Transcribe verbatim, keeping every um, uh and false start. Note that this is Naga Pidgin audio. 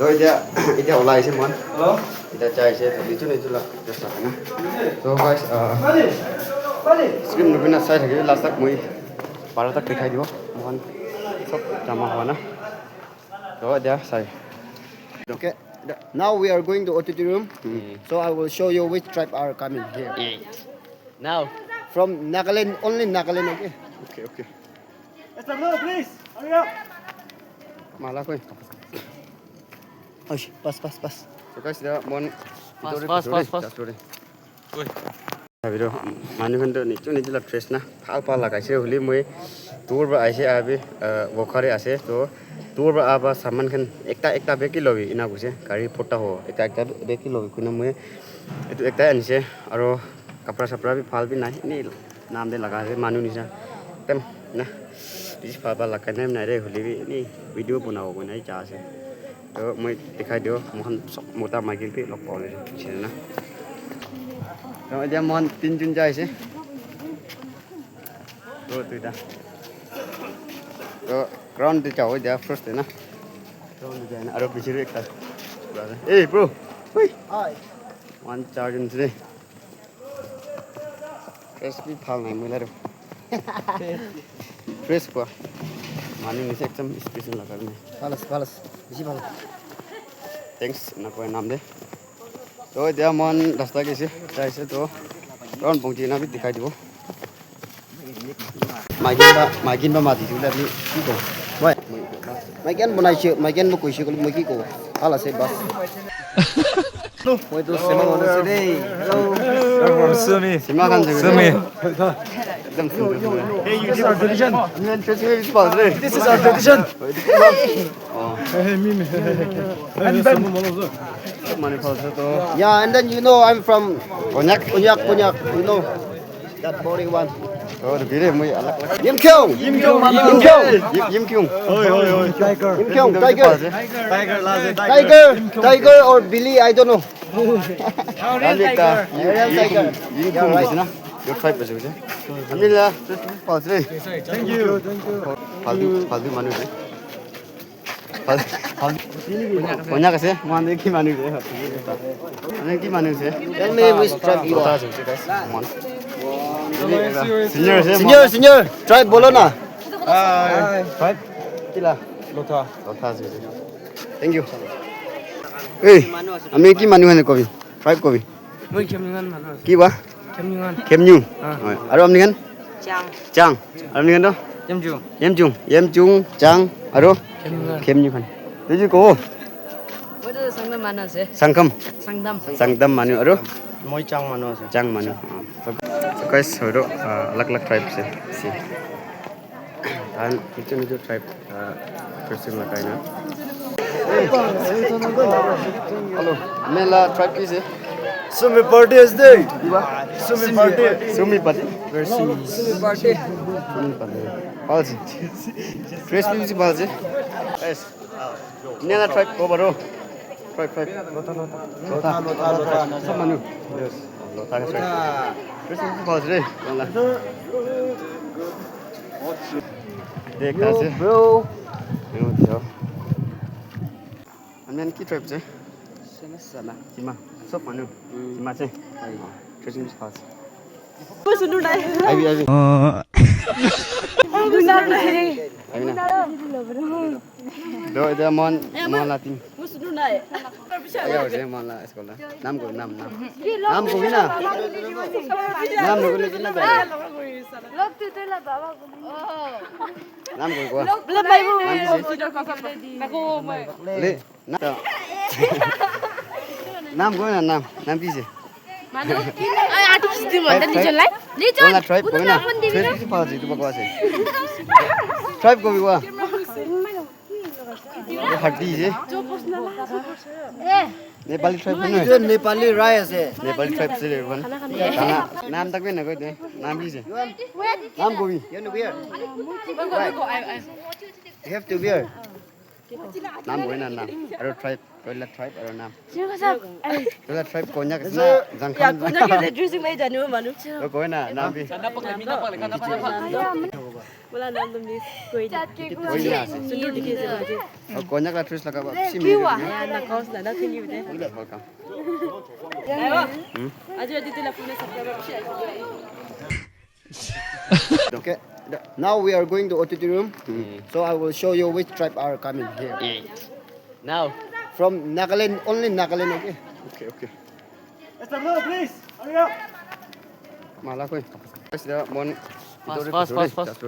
So, etiya, etiya olai ase moikhan. Hello? Etiya jai ase, nichun, nichun la, just la na. So, guys, uh, screen nukina sai thakile, last tak moi para tak dikhai dibo. Moikhan sob jama hua na. So, etiya sai. Okay. Now we are going to auditorium. Hmm. So I will show you which tribe are coming here. Now. From Nagaland, only Nagaland, okay? Okay, okay. Mister Lo, please, hurry up. Mala koi. Oish, pass, pass, pass. So guys, the mon. Pass, pass, pass, pass. Sorry. Oi. Bhai, manu khan toh niche niche la dress na bhal bhal lagaise, hoile moi dur para aise, abi, ah, Wokha te ase, toh dur para aha saman khan ekta ekta bag ke lobi ena koise, gari phota hobo, ekta ekta bag ke lobi koina moi etu ekta anise, aro kapra sapra bi bhal bi nai, eni nam te laga ase, manu nisina ekdam na bishi bhal bhal lagai na nai re, hoile bi eni video banabo koina ja ase. Toh moi dikhai diyo, moikhan sob mota maiki bi log pabo le bichare na. Toh etiya moikhan tinjun jai ase. Toh duita. Toh ground te jabo etiya first te na. Ground te jai na aro bichare ekta. Hey bro. Hui. Hi. One charge in today. Dress bi bhal nai, moi la toh. Dress kua. Manu nise ekdam special laga bi nai. Bhal ase, bhal ase. Bishi bhal. Thanks, na koi nam de. Toh, etiya moikhan rasta ke ase, jai ase toh. Round bongji na bi dikhai dibo. Maikin ba, maikin ba mati dibo, apni ki ko? Moi, maikin banai se, maikin ba koise koile moi ki ko? Bhal ase, bas. Moi toh Sema manu ase dei. Hello. I'm from Sumi. Sema khan jai. Sumi. Ekdam sundor. Hey, you, this is our tradition. This is our tradition. Oh. And then, manu bhal ase toh. Yeah, and then you know I'm from Konyak. Konyak, Konyak, you know. That boring one. Oh, the bire moi alag alag. Yimkyung. Yimkyung. Yimkyung. Yim-, Yimkyung. Oi, oi, oi. Tiger. Yimkyung, Yimkyung tiger. Tiger, tiger. Tiger, tiger or Billy, I don't know. Kami ekta. Real tiger. Yimkyung. Yeah, right. Nisina. Your tribe ase. Kami la. Thank you. Thank you. Faltu, faltu manu ase. Konyak ase, moikhan ki manu ase? Manu ki manu ase? Tell me which tribe you are. Lotha ase, guys. Moikhan. Senior ase, senior, moikhan. Senior, tribe bolo na. Hi. Tribe? Kila? Lotha. Lotha ase. Thank you. Hey, ami ki manu hane kobi? Tribe kobi? Moi Khemlungan manu ase. Ki ba? Khemlungan. Khemnyu. Ah. Aro amni khan? Chang. Chang. Aro amni khan to? Yemchung. Yemchung. Yemchung, Chang, aro? Khemlungan. Khemnyu khan. Tuju ko? Moi to Sangdam manu ase. Sangkham? Sangdam. Sangdam manu, aro? Moi Chang manu ase. Chang manu. Ah. So, so guys, aro, ah, alag alag tribe ase. Si. Tahan nitu nitu tribe, ah, dressing lagai na. Hello, ami la tribe ki ase? Sumi party ase dei. Ki ba? Sumi party. Sumi party. Where Sumi? Sumi party. Sumi party. Bhal ase. Dress bi bishi bhal ase. Yes. Nena tribe ko baro. Tribe, tribe. Lotha, Lotha, Lotha. Sob manu. Yes. Lotha ka tribe. Dress bi bhal ase re. Wala. Dek ase. Bro. Yo, yo. Ami khan ki tribe ase? Sema. Sema. Sema. Sob manu. Sema ase. Dressing bi bhal ase. Aibi, aibi. Aibi na. Do, etiya moikhan, moikhan la team. Aya hoise moikhan la school la. Nam ko, nam, nam. Nam ko na. Nam ko na, na. Nam ko ko. Nam ko. Le. Na ta. Nam ko na nam. Nam ki ase? Manu. Ai, artist di mo. Tribe, tribe. Nijon lai. Nijon. Wala tribe ko na. Tribe ki pa ase? Tu ba ko ase? Tribe ko bi wa. Ye hatti ase. Eh. Nepali tribe ko na. Etu Nepali rai ase. Nepali tribe se le ban. Khana, nam tak bi na koi de. Nam ki ase? Nam ko bi. You have to wear. Nam koi na nam. Aro tribe, koila tribe aro nam. Koila tribe Konyak ase na, Jangkham. Ya, Konyak ase, dressing mai janibo manu. Aro koi na nam bi. Bola naam to miss koi diya. Chat ke koi diya ase. Sundur dikhi ase. Aru Konyak la dress laga ba bishi milik. Yeah, na cause na, nothing you there. Welcome. Ajo adi tila pune sabra bishi. Okay. Now we are going to auditorium. So I will show you which tribe are coming here. Now, from Nagaland, only Nagaland, okay? Okay, okay. Mister Blue, please, hurry up. Mala koi. Fast, fast, fast, fast.